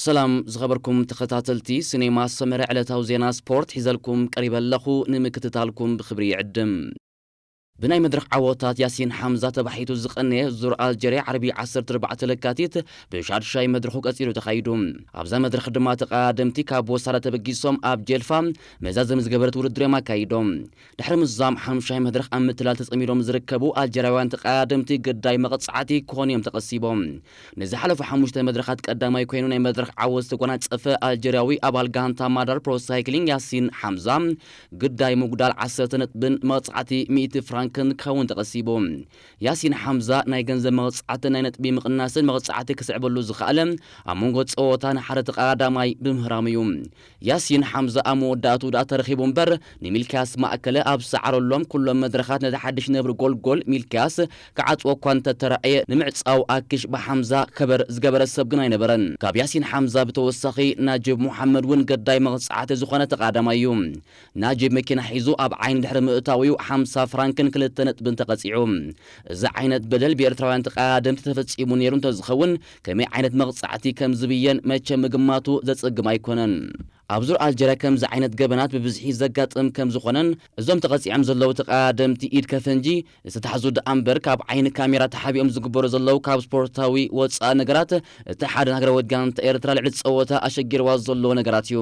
ሰላም ዝኸበርኩም ተኸታተልቲ ሲኔማ ሰመረ፣ ዕለታዊ ዜና ስፖርት ሒዘልኩም ቀሪበ ኣለኹ። ንምክትታልኩም ብኽብሪ ይዕድም። ብናይ መድረኽ ዓወታት ያሲን ሓምዛ ተባሒቱ ዝቐነየ ዙር ኣልጀርያ ዓርቢ ዓሰርተ ኣርባዕተ ለካቲት ብሻድሻይ መድረኹ ቀጺሉ ተኻይዱ። ኣብዛ መድረኽ ድማ ተቐዳደምቲ ካብ ወሳዳ ተበጊሶም ኣብ ጀልፋ መዛዘሚ ዝገበረት ውድድር እዮም ኣካይዶም። ድሕሪ ምዛም ሓምሻይ መድረኽ ኣብ ምትላል ተጸሚዶም ዝርከቡ ኣልጀርያውያን ተቐዳደምቲ ግዳይ መቕጻዕቲ ክኾኑ እዮም ተቐሲቦም። ንዝሓለፉ ሓሙሽተ መድረኻት ቀዳማይ ኮይኑ ናይ መድረኽ ዓወት ዝተጎናጸፈ ኣልጀርያዊ ኣባል ጋንታ ማዳር ፕሮ ሳይክሊንግ ያሲን ሓምዛ ግዳይ ምጉዳል ዓሰርተ ነጥብን መቕጻዕቲ ሚእቲ ፍራንክን ክኸውን ተቐሲቡ። ያሲን ሓምዛ ናይ ገንዘብ መቕጻዕትን ናይ ነጥቢ ምቕናስን መቕጻዕቲ ክስዕበሉ ዝኸኣለ ኣብ መንጎ ጸወታ ንሓደ ተቐዳዳማይ ብምህራሙ እዩ። ያሲን ሓምዛ ኣብ መወዳእቱ ደኣ ተረኺቡ እምበር፣ ንሚልክያስ ማእከለ ኣብ ዝሰዓረሎም ኩሎም መድረኻት ነቲ ሓድሽ ነብሪ ጎልጎል ሚልክያስ ክዓጽዎ እኳ እንተተራእየ፣ ንምዕጻው ኣክሽ ብሓምዛ ከበር ዝገበረ ሰብ ግን ኣይነበረን። ካብ ያሲን ሓምዛ ብተወሳኺ ናጅብ ሙሓመድ እውን ገዳይ መቕጻዕቲ ዝኾነ ተቐዳዳማይ እዩ። ናጅብ መኪና ሒዙ ኣብ ዓይኒ ድሕሪ ምእታው እዩ ሓምሳ ፍራንክን ክልተ ነጥብን ተቐጺዑ። እዚ ዓይነት በደል ብኤርትራውያን ተቐዳደምቲ ተፈጺሙ ነይሩ እንተዝኸውን፣ ከመይ ዓይነት መቕጻዕቲ ከም ዝብየን መቸም ምግማቱ ዘጸግም ኣይኮነን። ኣብ ዙር ኣልጀርያ ከምዚ ዓይነት ገበናት ብብዝሒ ዘጋጥም ከም ዝኾነን፣ እዞም ተቐጺዖም ዘለዉ ተቐዳደምቲ ኢድ ከፈንጂ ዝተታሕዙ ደኣ እምበር፣ ካብ ዓይኒ ካሜራ ተሓቢኦም ዝግበሩ ዘለዉ ካብ ስፖርታዊ ወጻኢ ነገራት እቲ ሓደ ንሃገራዊት ጋንታ ኤርትራ ልዕሊ ጸወታ ኣሸጊርዋ ዘሎ ነገራት እዩ።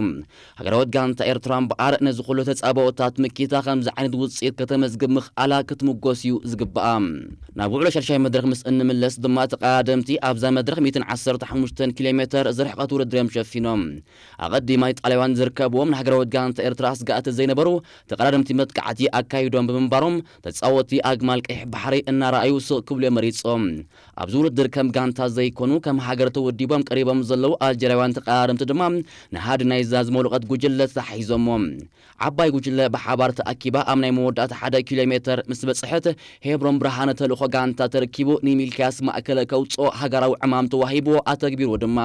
ሃገራዊት ጋንታ ኤርትራ እምበኣር ነዚ ኩሉ ተጻብኦታት ምኪታ ከምዚ ዓይነት ውጽኢት ከተመዝግብ ምኽኣላ ክትምጎስ እዩ ዝግብኣ። ናብ ውዕሎ ሻድሻይ መድረኽ ምስ እንምለስ ድማ ተቐዳደምቲ ኣብዛ መድረኽ ሚእትን ዓሰርተ ሓሙሽተን ኪሎ ሜተር ዝርሕቐት ውድድር እዮም ሸፊኖም። ኣቐዲማ ኢጣልያውያን ዝርከብዎም ንሃገራዊት ጋንታ ኤርትራ ኣስጋእቲ ዘይነበሩ ተቐዳደምቲ መጥቃዕቲ ኣካይዶም ብምንባሮም ተጻወትቲ ኣግማል ቀይሕ ባሕሪ እናረኣዩ ስቕ ክብሉ እዮም መሪጾም። ኣብዚ ውድድር ከም ጋንታ ዘይኮኑ ከም ሃገር ተወዲቦም ቀሪቦም ዘለዉ ኣልጀርያውያን ተቐዳደምቲ ድማ ንሃዲ ናይዛ ዝመውለቐት ጉጅለ ተታሒዞሞ። ዓባይ ጉጅለ ብሓባር ተኣኪባ ኣብ ናይ መወዳእታ ሓደ ኪሎ ሜተር ምስ በጽሐት ሄብሮን ብርሃነ ተልእኾ ጋንታ ተረኪቡ ንሚልክያስ ማእከለ ከውጽኦ ሃገራዊ ዕማም ተዋሂብዎ ኣተግቢርዎ ድማ።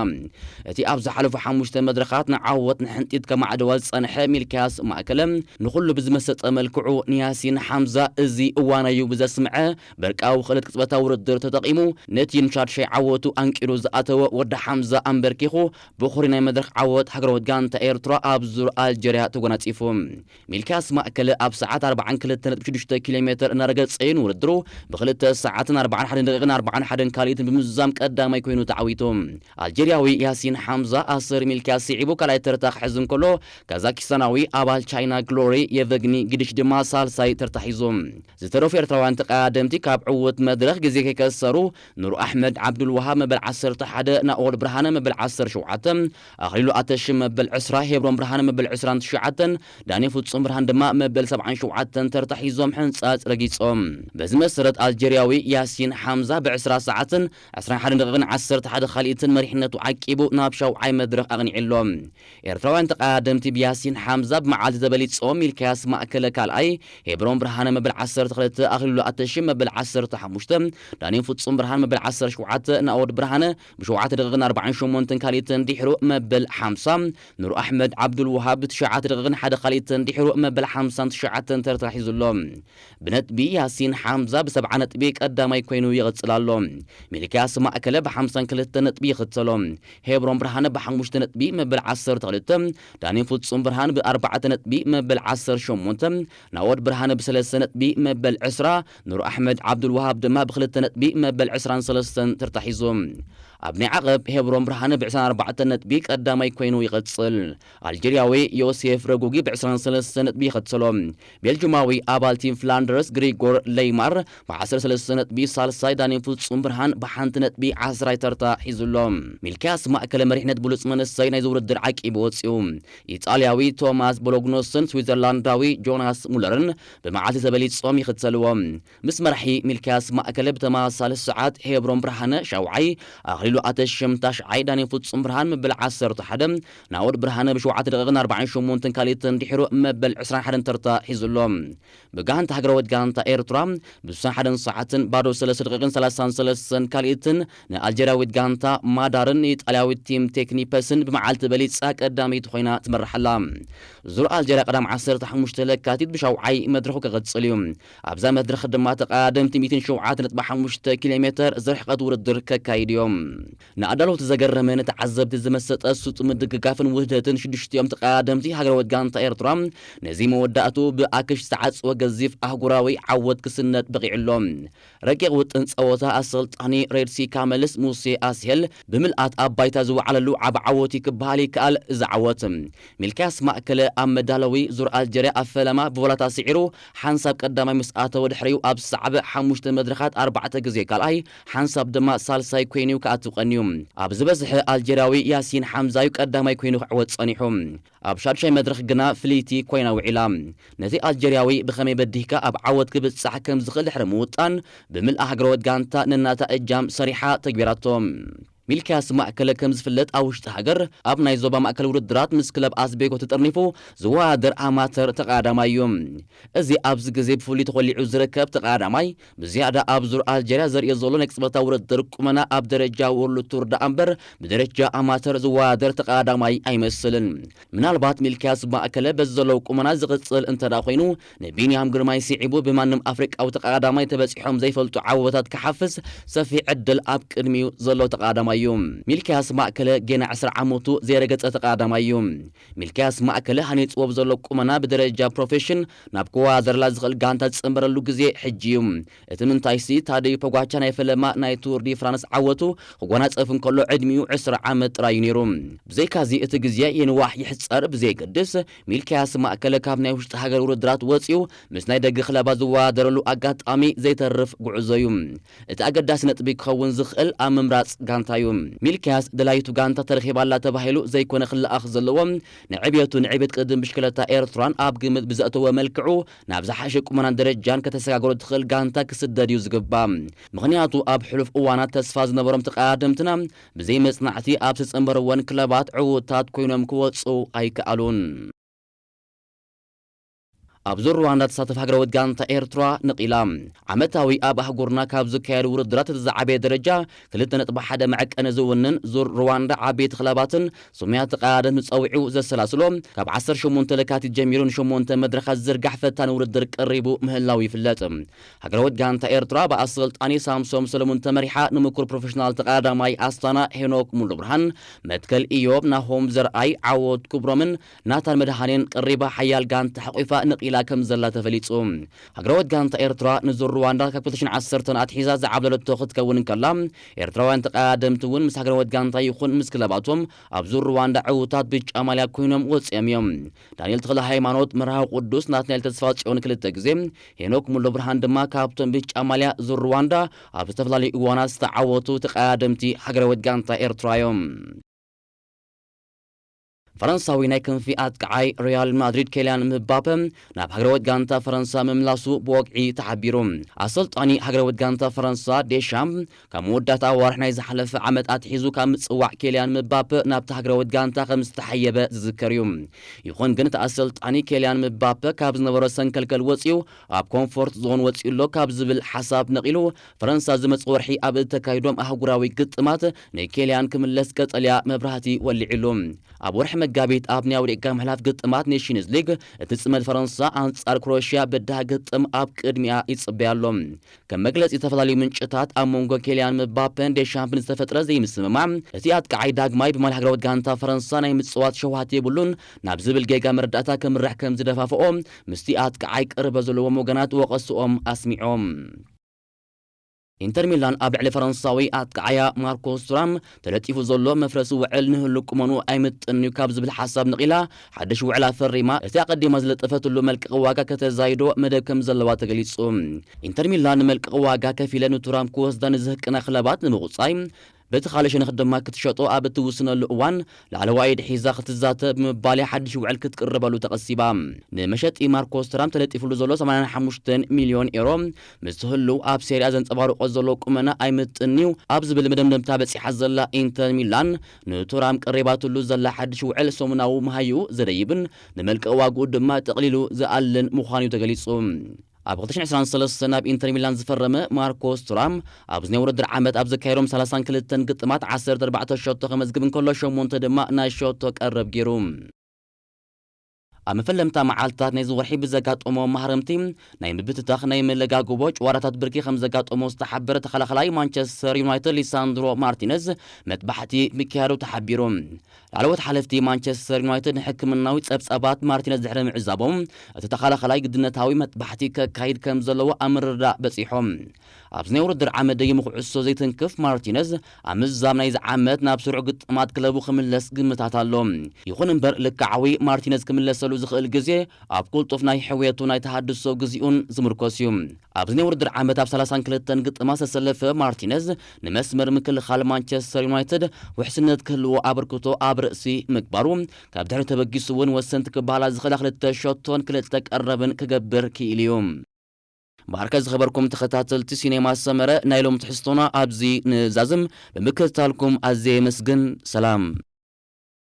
እቲ ኣብ ዝሓለፉ ሓሙሽተ መድረኻት ንዓወት ንሕንጢት ከማዕድዋ ዝጸንሐ ሚልክያስ ማእከለ ንኹሉ ብዝመሰጠ መልክዑ ንያሲን ሓምዛ እዚ እዋነዩ ብዘስምዐ በርቃዊ ክእለት ቅጽበታዊ ውድድር ተጠቒሙ ነቲ ንሻድሻይ ዓወቱ ኣንቂሩ ዝኣተወ ወዲ ሓምዛ ኣንበርኪኹ ብኹሪ ናይ መድረኽ ዓወት ሃገራዊት ጋንታ ኤርትራ ኣብ ዙር ኣልጀርያ ተጎናጺፉ። ሚልክያስ ማእከለ ኣብ ሰዓት ኣርባዓን ክልተ ነጥቢ ሽዱሽተ ኪሎ ሜተር እናረገጸ እዩ ንውድድሩ ብክልተ ሰዓትን ኣርባዓን ሓደን ደቂቕን ኣርባዓን ሓደን ካልኢትን ብምዝዛም ቀዳማይ ኮይኑ ተዓዊቱ። ኣልጀርያዊ ያሲን ሓምዛ ኣሰር ሚልክያስ ስዒቡ ካልኣይ ተርታ ክሕዝ እንከሎ፣ ካዛኪስታናዊ ኣባል ቻይና ግሎሪ የቨግኒ ግድሽ ድማ ሳልሳይ ተርታ ሒዙ። ዝተረፉ ኤርትራውያን ተቐዳደምቲ ካብ ዕዉት መድረኽ ግዜ ከይከሰሩ ኑር ኣሕመድ ዓብዱልወሃብ መበል ዓሰርተ ሓደ፣ ናኦል ብርሃነ መበል ዓሰርተ ሸውዓተ፣ ኣኽሊሉ ኣተሽም መበል ዕስራ፣ ሄብሮን ብርሃነ መበል ዕስራን ትሽዓተን፣ ዳኒ ፍጹም ብርሃን ድማ መበል ሰብዓን ሸውዓተን ተርታ ሒዞም ሕንጻጽ ረጊጾም። በዚ መሰረት ኣልጀርያዊ ያሲን ሓምዛ ብዕስራ ሰዓትን ዕስራን ሓደን ደቂቕን ዓሰርተ ሓደ ካልኢትን መሪሕነቱ ዓቂቡ ናብ ሻውዓይ መድረኽ ኣቕኒዑ ኣሎ። ኤርትራውያን ተቐዳደምቲ ብያሲን ሓምዛ ብመዓልቲ ተበሊጾም፣ ሚልክያስ ማእከለ ካልኣይ፣ ሄብሮን ብርሃነ መበል ዓሰርተ ክልተ፣ ኣኽሊሉ ኣተሽም መበል ዓሰርተ ሓሙሽተ፣ ዳኒ ፍጹም ብርሃን መበል ዓሰርተ ሸውዓተ፣ ናኦድ ብርሃነ ብሸውዓተ ደቂቕን ኣርባዓን ሸሞንተን ካልኢትን ድሕሩ መበል ሓምሳ፣ ኑር ኣሕመድ ዓብዱልወሃብ ብትሽዓተ ደቂቕን ሓደ ካልኢትን ድሕሩ መበል ሓምሳን ትሽዓተን ተርታ ሒዙ ኣሎ። ብነጥቢ ያሲን ሓምዛ ብሰብዓ ነጥቢ ቀዳማይ ኮይኑ ይቕጽል ኣሎ። ሚልክያስ ማእከለ ብሓምሳን ክልተ ነጥቢ ይኽተሎ። ሄብሮን ብርሃነ ብሓሙሽተ ነጥቢ መበል ዓሰርተ ክልተ፣ ዳንኤል ፍጹም ብርሃን ብኣርባዕተ ነጥቢ መበል ዓሰርተ ሸሞንተ፣ ናኦድ ብርሃነ ብሰለስተ ነጥቢ መበል ዕስራ፣ ኑር ኣሕመድ ዓብዱልወሃብ ድማ ብክልተ ነጥቢ መበል ዕስራን ሰለስተን ተርታ ሒዙ። ኣብ ናይ ዓቐብ ሄብሮን ብርሃነ ብዕስራን ኣርባዕተን ነጥቢ ቀዳማይ ኮይኑ ይቕጽል። ኣልጀርያዊ ዮሴፍ ረጉጊ ብዕስራን ሰለስተን ነጥቢ ይኸተሎ። ቤልጁማዊ ኣባል ቲም ፍላንደርስ ግሪጎር ለይማር ብዓሰርተ ሰለስተ ነጥቢ ሳልሳይ፣ ዳንኤል ፍጹም ብርሃን ብሓንቲ ነጥቢ ዓስራይ ተርታ ሒዙ ኣሎ። ሚልክያስ ማእከለ መሪሕነት ብሉጽ መንሰይ ናይዚ ውድድር ዓቂቡ ወጺኡ። ኢጣልያዊ ቶማስ ቦሎግኖስን ስዊዘርላንዳዊ ጆናስ ሙለርን ብመዓልቲ ተበሊጾም ይኽተልዎ። ምስ መራሒ ሚልክያስ ማእከለ ብተመሳሳሊ ሰዓት ሄብሮን ብርሃነ ሻውዓይ፣ ኣኽሊሉ ኣተሽም ታሽዓይ፣ ዳንኤል ፍጹም ብርሃን መበል ዓሰርተ ሓደ፣ ናኦድ ብርሃነ ብሸውዓተ ደቂቕን ኣርባዓን ሸሞንተን ካልኢትን ድሒሩ መበል ዕስራን ሓደን ተርታ ሒዙ ኣሎ። ብጋንታ ሃገራዊት ጋንታ ኤርትራ ብስሳን ሓደን ሰዓትን ባዶ ሰለስተ ደቂቕን ሰላሳን ሰለስተን ካልኢትን ንኣልጀርያዊት ጋንታ ማዳርን ንኢጣልያዊት ቲም ቴክኒፐስን ብመዓልቲ በሊጻ ቀዳመይቲ ኮይና ትመርሕ ኣላ። ዙር ኣልጀርያ ቀዳም ዓሰርተ ሓሙሽተ ለካቲት ብሻውዓይ መድረኹ ክቕጽል እዩ። ኣብዛ መድረኽ ድማ ተቐዳደምቲ ሚእትን ሸውዓተ ነጥቢ ሓሙሽተ ኪሎ ሜተር ዝርሕቐት ውድድር ከካይዱ እዮም። ንኣዳለውቲ ዘገረመ፣ ንተዓዘብቲ ዝመሰጠ ስጡም ምድግጋፍን ውህደትን ሽዱሽቲኦም ተቐዳደምቲ ሃገራዊት ጋንታ ኤርትራ ነዚ መወዳእቱ ብኣክሽ ዝተዓጽወ ገዚፍ ኣህጉራዊ ዓወት ክስነድ በቒዑ ኣሎ። ረቂቕ ውጥን ጸወታ ኣሰልጣኒ ሬድሲ ካመልስ ሙሴ ኣስሄል ብምልኣት ኣብ ባይታ ዝወዓለሉ ዓቢ ዓወት እዩ ክበሃል ይከኣል። እዚ ዓወት፣ ሚልክያስ ማእከለ ኣብ መዳለዊ ዙር ኣልጀርያ ኣብ ፈለማ ብቮላታ ስዒሩ ሓንሳብ ቀዳማይ ምስ ኣተወ፣ ድሕሪኡ ኣብ ሳዕበ ሓሙሽተ መድረኻት ኣርባዕተ ግዜ ካልኣይ፣ ሓንሳብ ድማ ሳልሳይ ኮይኑ ክኣቱ ቀንዩ። ኣብ ዝበዝሐ ኣልጀርያዊ ያሲን ሓምዛዩ ቀዳማይ ኮይኑ ክዕወት ጸኒሑ። ኣብ ሻዱሻይ መድረኽ ግና ፍልይቲ ኮይና ውዒላ። ነቲ ኣልጀርያዊ ብኸመይ በዲህካ ኣብ ዓወት ክብጻሕ ከም ዝኽእል ድሕሪ ምውጣን፣ ብምልኣ ሃገራዊት ጋንታ ነናታ እጃም ሰሪሓ ተግቢራቶ። ሚልክያስ ማእከለ ከም ዝፍለጥ ኣብ ውሽጢ ሃገር ኣብ ናይ ዞባ ማእከል ውድድራት ምስ ክለብ ኣስቤጎ ተጠርኒፉ ዝወዳደር ኣማተር ተቐዳዳማይ እዩ። እዚ ኣብዚ ግዜ ብፍሉይ ተኾሊዑ ዝርከብ ተቐዳዳማይ ብዝያዳ ኣብ ዙር ኣልጀርያ ዘርእዮ ዘሎ ናይ ቅጽበታዊ ውድድር ቁመና ኣብ ደረጃ ወርልድ ቱር ደኣ እምበር ብደረጃ ኣማተር ዝወዳደር ተቐዳዳማይ ኣይመስልን። ምናልባት ሚልክያስ ማእከለ በዚ ዘለዎ ቁመና ዝቕጽል እንተ ደኣ ኮይኑ፣ ንቢንያም ግርማይ ስዒቡ ብማንም ኣፍሪቃዊ ተቐዳዳማይ ተበጺሖም ዘይፈልጡ ዓወታት ክሓፍስ ሰፊሕ ዕድል ኣብ ቅድሚኡ ዘሎ ተቐዳዳማይ እዩ። ሚልክያስ ማእከለ ጌና ዕስራ ዓመቱ ዘይረገጸ ተቐዳዳማይ እዩ። ሚልክያስ ማእከለ ሃኒጽዎ ብዘሎ ቁመና ብደረጃ ፕሮፌሽን ናብ ክወዳደረላ ዝኽእል ጋንታ ዝጸንበረሉ ግዜ ሕጂ እዩ። እቲ ምንታይሲ ታደዩ ፖጓቻ ናይ ፈለማ ናይ ቱር ዲ ፍራንስ ዓወቱ ክጎናጸፍ እንከሎ ዕድሚኡ ዕስራ ዓመት ጥራይ እዩ ነይሩ። ብዘይካዚ እቲ ግዜ ይንዋሕ ይሕጸር ብዘየገድስ፣ ሚልክያስ ማእከለ ካብ ናይ ውሽጢ ሃገር ውድድራት ወጺኡ ምስ ናይ ደገ ክለባት ዝወዳደረሉ ኣጋጣሚ ዘይተርፍ ጉዕዞ እዩ። እቲ ኣገዳሲ ነጥቢ ክኸውን ዝኽእል ኣብ ምምራጽ ጋንታ እዩ። ሚልክያስ ደላይቱ ጋንታ ተረኺባላ ተባሂሉ ዘይኮነ ክለኣኽ ዘለዎ፣ ንዕብየቱ ንዕብየት ቅድድም ብሽክለታ ኤርትራን ኣብ ግምት ብዘእተወ መልክዑ ናብ ዝሓሸ ቁመናን ደረጃን ከተሰጋግሮ ትኽእል ጋንታ ክስደድ እዩ ዝግባእ። ምኽንያቱ ኣብ ሕሉፍ እዋናት ተስፋ ዝነበሮም ተቐዳደምትና ብዘይ መጽናዕቲ ኣብ ዝተጸንበርወን ክለባት ዕዉታት ኮይኖም ክወጹ ኣይከኣሉን። ኣብ ዙር ሩዋንዳ ትሳተፍ ሃገራዊት ጋንታ ኤርትራ ንቒላ። ዓመታዊ ኣብ ኣህጉርና ካብ ዝካየዱ ውድድራት እቲ ዝዓበየ ደረጃ ክልተ ነጥቢ ሓደ መዐቀኒ ዝውንን ዙር ሩዋንዳ ዓበይቲ ክለባትን ስሙያት ተቐዳደምቲ ጸዊዑ ዘሰላስሎ፣ ካብ ዓሰርተ ሸሞንተ ለካቲት ጀሚሩ ንሸሞንተ መድረኻት ዝዝርጋሕ ፈታኒ ውድድር ቀሪቡ ምህላው ይፍለጥ። ሃገራዊት ጋንታ ኤርትራ ብኣሰልጣኒ ሳምሶም ሰለሙን ተመሪሓ ንምኩር ፕሮፌሽናል ተቐዳዳማይ ኣስታና ሄኖክ ሙሉብርሃን፣ መትከል ኢዮብ ናሆም ዘርኣይ፣ ዓወት ክብሮምን ናታን መድሃኔን ቀሪባ ሓያል ጋንታ ሓቂፋ ንቒላ ከም ዘላ ተፈሊጹ። ሃገራዊት ጋንታ ኤርትራ ንዙር ሩዋንዳ ካብ ክልተ ሽሕን ዓሰርተን ኣትሒዛ ዝዓብለለቶ ክትከውን እንከላ፣ ኤርትራውያን ተቐዳደምቲ እውን ምስ ሃገራዊት ጋንታ ይኹን ምስ ክለባቶም ኣብ ዙር ሩዋንዳ ዕዉታት ብጫ ማልያ ኮይኖም ወጺኦም እዮም። ዳንኤል ተኽለ ሃይማኖት፣ መርሃዊ ቅዱስ፣ ናትናኤል ተስፋጽዮን ክልተ ግዜ፣ ሄኖክ ሙሉ ብርሃን ድማ ካብቶም ብጫ ማልያ ዙር ሩዋንዳ ኣብ ዝተፈላለዩ እዋናት ዝተዓወቱ ተቐዳደምቲ ሃገራዊት ጋንታ ኤርትራ እዮም። ፈረንሳዊ ናይ ክንፊ ኣጥቃዓይ ሪያል ማድሪድ ኬልያን ምባፐ ናብ ሃገራዊት ጋንታ ፈረንሳ ምምላሱ ብወግዒ ተሓቢሩ። ኣሰልጣኒ ሃገራዊት ጋንታ ፈረንሳ ዴሻምፕ ካብ መወዳእታ ኣዋርሕ ናይ ዝሓለፈ ዓመት ኣትሒዙ ካብ ምጽዋዕ ኬልያን ምባፐ ናብታ ሃገራዊት ጋንታ ከም ዝተሓየበ ዝዝከር እዩ። ይኹን ግን እቲ ኣሰልጣኒ ኬልያን ምባፐ ካብ ዝነበሮ ሰንከልከል ወጺኡ ኣብ ኮምፎርት ዞን ወጺኡ ኣሎ ካብ ዝብል ሓሳብ ነቒሉ ፈረንሳ ዝመጽእ ወርሒ ኣብ እተካይዶም ኣህጉራዊ ግጥማት ንኬልያን ክምለስ ቀጠልያ መብራህቲ ወሊዕሉ። ኣብ ወርሒ መጋቢት ኣብ ናይ ኣውሪቕካ ምሕላፍ ግጥማት ኔሽንስ ሊግ እቲ ጽመድ ፈረንሳ ኣንጻር ክሮኤሽያ በዳህ ግጥም ኣብ ቅድሚያ ይጽበያ ኣሎ። ከም መግለጺ ዝተፈላለዩ ምንጭታት ኣብ መንጎ ኬልያን ምባፐን ዴሻምፕን ዝተፈጥረ ዘይምስምማዕ እቲ ኣጥቃዓይ ዳግማይ ብማልያ ሃገራዊት ጋንታ ፈረንሳ ናይ ምጽዋት ሸውሃት የብሉን ናብ ዝብል ጌጋ መረዳእታ ክምራሕ ከም ዝደፋፍኦ ምስቲ ኣጥቃዓይ ቅርበት ዘለዎም ወገናት ወቐስኦም ኣስሚዖም። ኢንተር ሚላን ኣብ ልዕሊ ፈረንሳዊ ኣጥቃዓያ ማርኮስ ቱራም ተለጢፉ ዘሎ መፍረሲ ውዕል ንህሉ ቁመኑ ኣይምጥንዩ ካብ ዝብል ሓሳብ ነቒላ ሓድሽ ውዕል ኣፈሪማ እቲ ኣቐዲማ ዝለጠፈትሉ መልቀቕ ዋጋ ከተዛይዶ መደብ ከም ዘለዋ ተገሊጹ። ኢንተር ሚላን ንመልቀቕ ዋጋ ከፊለ ንቱራም ክወስዳ ንዝህቅና ክለባት ንምቑጻይ በቲ ካልእ ሸነኽ ድማ ክትሸጦ ኣብ እትውስነሉ እዋን ላዕለዋይ ኢድ ሒዛ ክትዛተ ብምባል እያ ሓድሽ ውዕል ክትቅርበሉ ተቐሲባ። ንመሸጢ ማርኮስ ቱራም ተለጢፍሉ ዘሎ ሰማንያን ሓሙሽተን ሚልዮን ኤሮ ምስቲ ህሉው ኣብ ሴሪኣ ዘንጸባርቆ ዘሎ ቁመና ኣይምጥንዩ ኣብ ዝብል መደምደምታ በጺሓ ዘላ ኢንተር ሚላን ንቱራም ቀሪባትሉ ዘላ ሓድሽ ውዕል ሰሙናዊ መሃይኡ ዘደይብን ንመልቀቕ ዋግኡ ድማ ጠቕሊሉ ዝኣልን ምዃኑ እዩ ተገሊጹ። ኣብ ክልተ ሽሕን ዕስራን ሰለስተን ናብ ኢንተር ሚላን ዝፈረመ ማርኮስ ቱራም፣ ኣብዚ ናይ ውድድር ዓመት ኣብ ዘካየዶም ሰላሳን ክልተን ግጥማት ዓሰርተ ኣርባዕተ ሸቶ ከመዝግብ እንከሎ፣ ሸሞንተ ድማ ናይ ሸቶ ቀረብ ገይሩ። ኣብ መፈለምታ መዓልታት ናይዚ ወርሒ ብዘጋጠሞ ማህረምቲ ናይ ምብትታኽ ናይ መለጋግቦ ጨዋታታት ብርኪ ከም ዘጋጠሞ ዝተሓበረ ተኸላኸላይ ማንቸስተር ዩናይትድ ሊሳንድሮ ማርቲነዝ መጥባሕቲ ምክያዱ ተሓቢሩ። ላዕለዎት ሓለፍቲ ማንቸስተር ዩናይትድ ንሕክምናዊ ጸብጻባት ማርቲነዝ ድሕሪ ምዕዛቦም፣ እቲ ተኸላኸላይ ግድነታዊ መጥባሕቲ ከካይድ ከም ዘለዎ ኣብ ምርዳእ በጺሖም። ኣብዚ ናይ ውድድር ዓመት ደይሙ ኩዕሶ ዘይትንክፍ ማርቲነዝ፣ ኣብ ምዛም ናይዚ ዓመት ናብ ስሩዕ ግጥማት ክለቡ ክምለስ ግምታት ኣሎ። ይኹን እምበር፣ ልክዓዊ ማርቲነዝ ክምለሰሉ ዝኽእል ግዜ ኣብ ቁልጡፍ ናይ ሕውየቱ ናይ ተሃድሶ ግዜኡን ዝምርኮስ እዩ። ኣብዚ ናይ ውድድር ዓመት ኣብ ሰላሳን ክልተን ግጥማት ዝተሰለፈ ማርቲነዝ፣ ንመስመር ምክልኻል ማንቸስተር ዩናይትድ ውሕስነት ክህልዎ ኣበርክቶ ኣብ ርእሲ ምግባሩ፣ ካብ ድሕሪ ተበጊሱ እውን ወሰንቲ ክበሃላ ዝኽእላ ክልተ ሸቶን ክልተ ቀረብን ክገብር ክኢሉ እዩ። ባርከ ዝኸበርኩም ተኸታተልቲ ሲኔማ ሰመረ፣ ናይ ሎም ትሕዝቶና ኣብዚ ንዛዝም። ብምክትታልኩም ኣዝየ የመስግን። ሰላም።